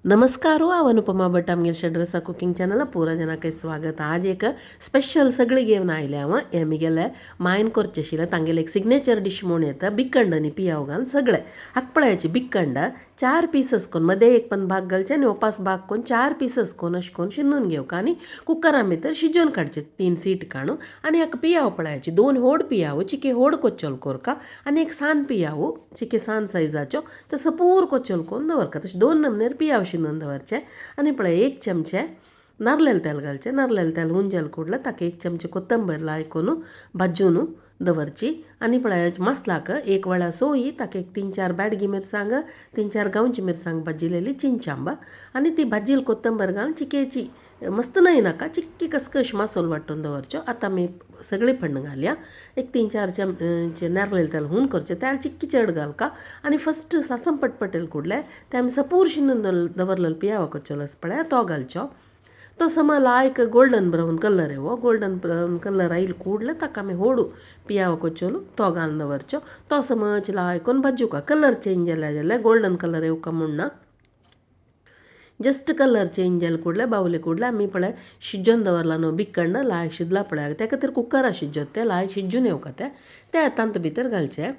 नमस्कार, हांव अनुपमा भट, आमगेर षड्रसा कुकिंग चॅनल पुरा जनाक स्वागत। आज एक स्पेशल सगळी घेवन आयल्या हांव। हे म्हगेले मायन करचें आशिल्लें, तांगेले एक सिग्नेचर डिश म्हूण येता बिकंड आनी पियाव घालून सगळें। हाका बिकंड 4 पीसस कोन मदें एक पण भाग घालचे आनी ओपास भाग कोन 4 पीसस कोन अशें कोन शिनून घेवका आनी कुकरा भितर शिजोवन काडचें 3 सीट काडून। आनी हाका पियाव पळयाची 2 होड पियाव चिके होड कोचोल कोरका आनी एक सान पियाव चिके सान सायजाचो तो सपूर कोचोल कोन दवरका। तशें 2 नमनेर पियाव शिनून दवरचे। आनी पळय 1 चमचे नारलेल तेल घालचें, नारलेल तेल हुंजल कुडलें ताका 1 चमचे कोथंबीर लायकून भाजून दवरची। आनी पळय मसलाक 1 वडा सोयी ताका एक 3-4 ब्याडगी मिरसांग 3-4 गांवची मिरसांग भाजिलेली चिंचांबा आनी ती भाजील कोथंबीर घालून चिकेची मस्त न्हय नाका चिक्की कसकश मसालो वांटून दवरच्यो। आतां आमी सगळी फण्ण घालया। एक 3-4 चमचे नारलेल तेल हून करचें, तेल चिक्की चड घालका। आनी फस्ट सासम पटपटेल कुडले ते आमी सपूर शिनून दवरलेलो पियावा कोचोल आसा पळय तो घालचो। तो सम लायक गोल्डन ब्रावन कलर येवो, गोल्डन ब्रावन कलर आयल ಕೂಡಲೇ ताका आमी होडू पियावा कोचोल तो घालून दवरचो। तो समज लायकून भाजुका कलर चेंज जाल्या जाल्यार गोल्डन कलर येवका म्हूण जस्ट कलर चेंज जाले ಕೂಡಲೇ बावले ಕೂಡಲೇ आमी पळय शिजोवन दवरला न्हू बिकंड लायक शिजला पळय, त्या खातीर कुकरा शिजोत ते लायक शिजून येवका ते ते तांतू भितर घालचे।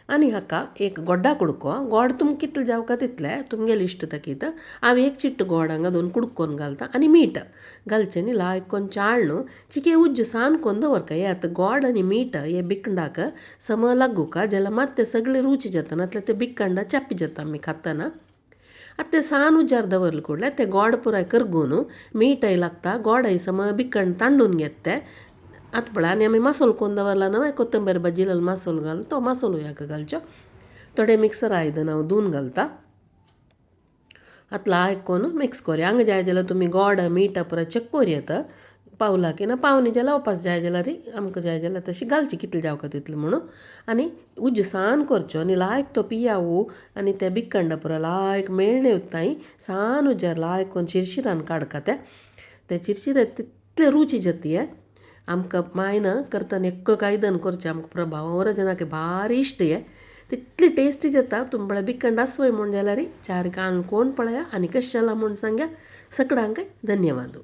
आनी हाका एक गोड्डा कुडको, गोड तुमकां कितले जावका तितले तुमगेले इश्ट तकीत। हांव 1 चिट्ट गोड हांगा 2 कुडकोन घालता आनी मीठ घालचें न्ही लायक कोन चाळ्ळू चिके उज्ज सान कोन दवरका। हे आतां गोड आनी मीठ हे बिकंडाक सम लागूका जाल्यार मात ते सगळे रुची जाता, नातल्यार ते बिकंडा चापी जाता आमी खातना। आतां ते सान उजार दवरले कुडले ते गोड पुराय करगून मीठय लागता, गोडय सम बिकंड तांडून घेता ते। आतां पळय आनी आमी मसालो कोन दवरला न्हय कोथंबीर भाजिलेलो मसालो घालून तो मसालो हाका घालचो। थोडे मिक्सर आयदन हांव धुवन घालता। आतां लायक कोन मिक्स कोरया। हांगा जाय जाल्यार तुमी गोड मीठ पुराय चेक कोरयेता, पावला की ना पावनी जाल्यार उपास जाय जाल्यार आमकां जाय जाल्यार तशी घालची कितले जावका तितले म्हणून। आनी उज्ज सान करचो आनी लायक तो पियावू आनी ते बिकंड पुराय लायक मेळणे उत्ताय सान उजार लायक कोन शिरशिरान काडका ते ते चिरशिरे तितले रुची जाती। आमकां मायन करतना एक्क आयदन करचें आमकां प्रभाव जनाक भारी इश्ट हे तितली टेस्टी जाता। तुमी पळय बिकंड आसवय म्हूण जाल्यार 4 कान कोण पळया आनी कशें जालां म्हूण सांग्या। सगळ्यांक धन्यवाद।